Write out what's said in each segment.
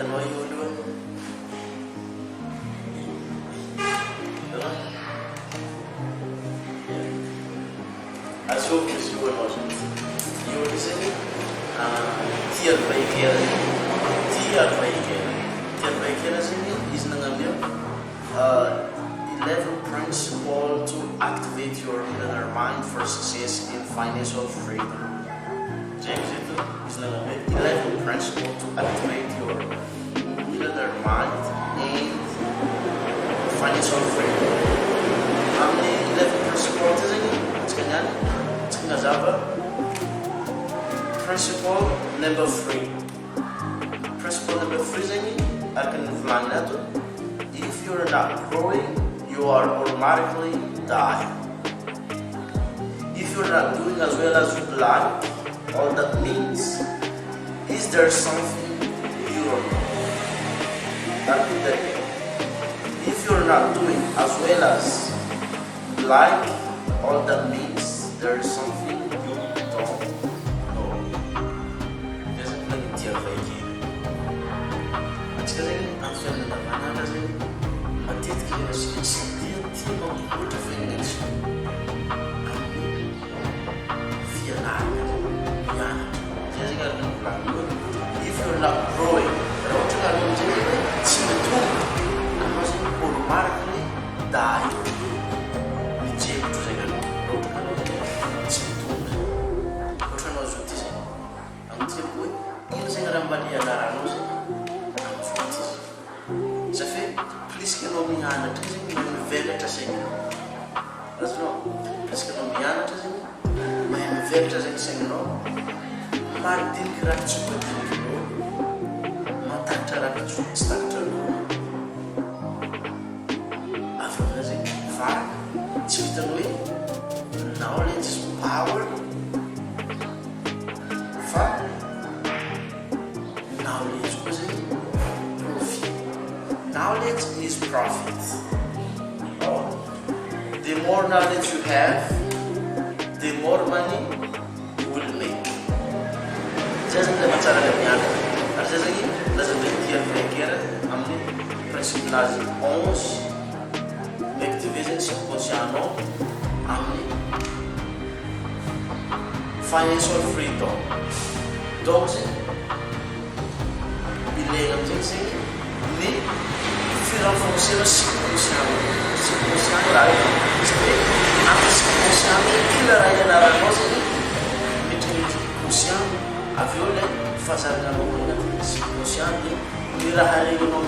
Hitanao io olo io? Hitanao? Azoko izy io anao zany. Io olo io zegny T Harv Eker zegny. T Harv Eker. T Harv Eker zegny izy nagnano io 11 principle to activate your millionaire mind for success in financial freedom. Zegny izy eto, izy nagnano hoe 11 principle to activate your millionaire mind and financial freedom. Amin'ny 11 principle ty zegny, antsika niany, antsika nazava principle number 3. Principle number 3 zegny, araka ny volagniny ato, if you're not growing, you are automatically dying. If you're not doing as well as you'd like, all that means is there's something you don't know. I repeat that again. If you're not doing as well as you'd like, all that means there is something you don't know. Zay zany volagny T Harv Eker. Antsika zegny amin'ny fiainana andavanandro zegny matetiky asika tsy dia tia mampivoatra fiainantsika amin'ny fianarana zegny, mianatra. Zay zegny araka ny volagniny hoe if you're not growing, raha ohatra ka anao amizay zegny hoe tsy mitombo, anao zegny automatically die. Mijebotro zegny anao raha ohatra ka anao zegny tsy mitombo zegny. Ohatra anao zao ty zegny, agnontaniako hoe ino zegny raha mba nianaranao zegny amizao ty zegny. Ça fait plus que anao mianatra zegny mahay mivelatra saigninao. Azonao? Plus que anao mianatra zegny mahay mivelatra zegny saigninao, mahadiniky raha tsy voadinikinao, mahatakatra raha tsy takatranao. Avy eo amizay zegny farany tsy vitany hoe knowledge is power fa knowledge koa zegny profit. Knowledge is profit. Oh. The more knowledge you have, the more money you will make. Zay zegny le mahatsara le mianatra. Ary zay zegny lazandraiky T Harv Eker amin'ny principe-nazy 11 mi-activer zegny subconscient-nao amin'ny financial freedom. Donc zegny ilaina amizay zegny ny fi-renforcer subconscient. Subconscient raha io. Izy hoe amin'ny subconscient kila raha ianaranao zegny midriky conscient, avy eo le fahazaranao koa agnatin'ny subconscient de ny raha regninao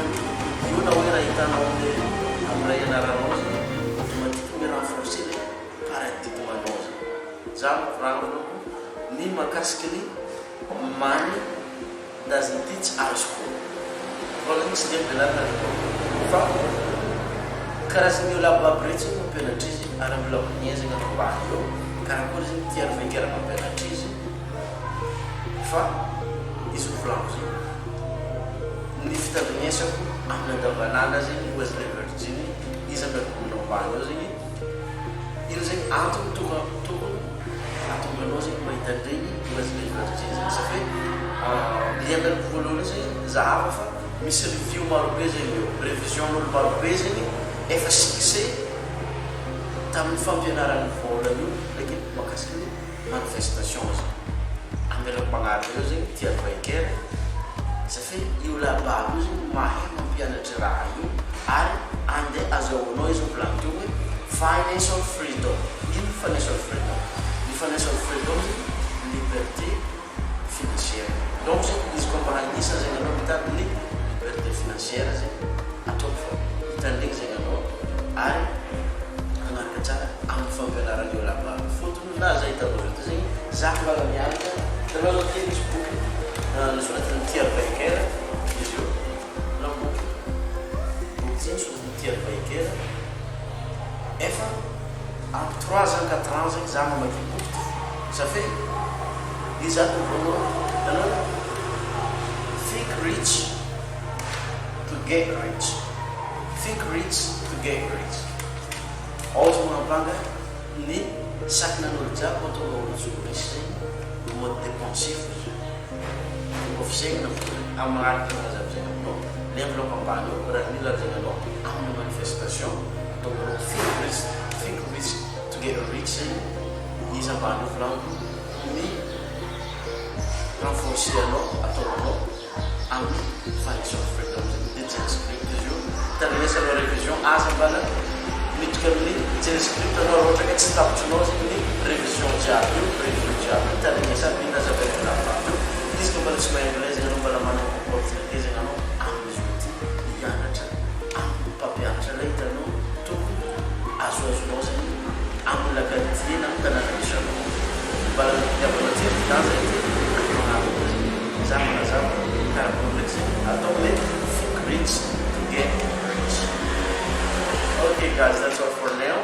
io na hoe raha hitanao amin'ny raha ianaranao zegny automatique mi-renforcer le paradigme-nao zegny. Za mikoragna ny mahakasiky ny money doesn't teach our school. Voalohany tsy dia ampianarina l'école fa karazany olo aby aby reto zegny mampianatra izy ary mbola miezaka anao ambany eo karakory zegny T Harv Eker mampianatra izy, fa izy volaniko zegny ny fitandrignesako amin'ny andavanandra zegny Wesley Virgin izy ampianariko aminao ambany eo zegny ino zegny antony tonga tokony ahatonga anao zegny mahita an'iregny Wesley Virgin zegny. Ça fait lianako voalohany zegny zahava fa misy review marobe zegny eo, révision-n'olo marobe zegny efa succès tamin'ny fampianarany vola io ndraiky mahakasiky ny manifestation zegny. Amelako magnaraka eo zegny T Harv Eker. Ça fait io lababy io zegny mahay mampianatry raha io ary andeha azahoanao izy volagny teo hoe financial freedom. Ino financial freedom? Ny financial freedom zegny liberté financière. Donc zegny izy koa mba agnisa zegny anao mitady ny liberté financière zegny, ataoko fa hitandregny zegny anao ary hagnaraka tsara amin'ny fampianaran'io lababy. Fotony na za hitanao zao ty zegny za mbala mianatra. Hitanao zao ty misy boky nosoratan'ny T Harv Eker izy io na boky ty nosoratan'ny T Harv Eker efa ampy 3 ans, 4 ans zegny za mamaky boky ty. Ça fait izy ato voalohany, hitanao, think rich to get rich, think rich to get rich. Ao izy magnampanga ny sakinan'olo jiaby mahatonga olo tsy ho riche zegny mode de pensée fo izy io, fomba fisainana fo zay. Amin'ny magnaraka mazava zegny aminao. Le enveloppe ambany io raha mila zegny anao amin'ny manifestation ataonao think rich, think rich to get rich zegny izy ambany io volaniko ny renforcer anao ataonao amin'ny financial freedom zegny. De JavaScript izy io, tandrinesanao révision, aza mbala miditra amin'ny JavaScript anao raha ohatra ka tsy tapitrinao zegny ny révision jiaby io. Révision jiaby io tandrinesa aby nazavaiko lavalava io izy ka mbola tsy mahay anglais zegny anao, mbola manana opportunité zegny anao amin'izy io ty hianatra amin'ny mpampianatra lay hitanao tokony azoazonao zegny amin'ny la quartier na amin'ny tanàna misy anao. Mbola fitiavanao tsy zegny ty magnaraka zegny za manazava karakory ndraiky zegny atao hoe think rich to get rich. Okay guys, that's all for now.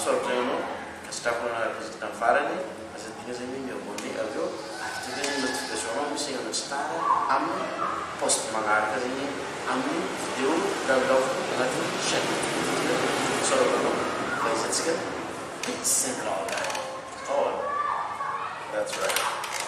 Soratra anao kasitrako nanaraka izy tamin'ny farany. Azadina zegny mi-abonné, avy eo activer zegny notification anao misy anao tsy tara amin'ny post magnaraka zegny amin'ny vidéo lalaoviko agnatin'ny chaîne. Soratra anao fa izy atsika. Peace and love. Oh, that's right.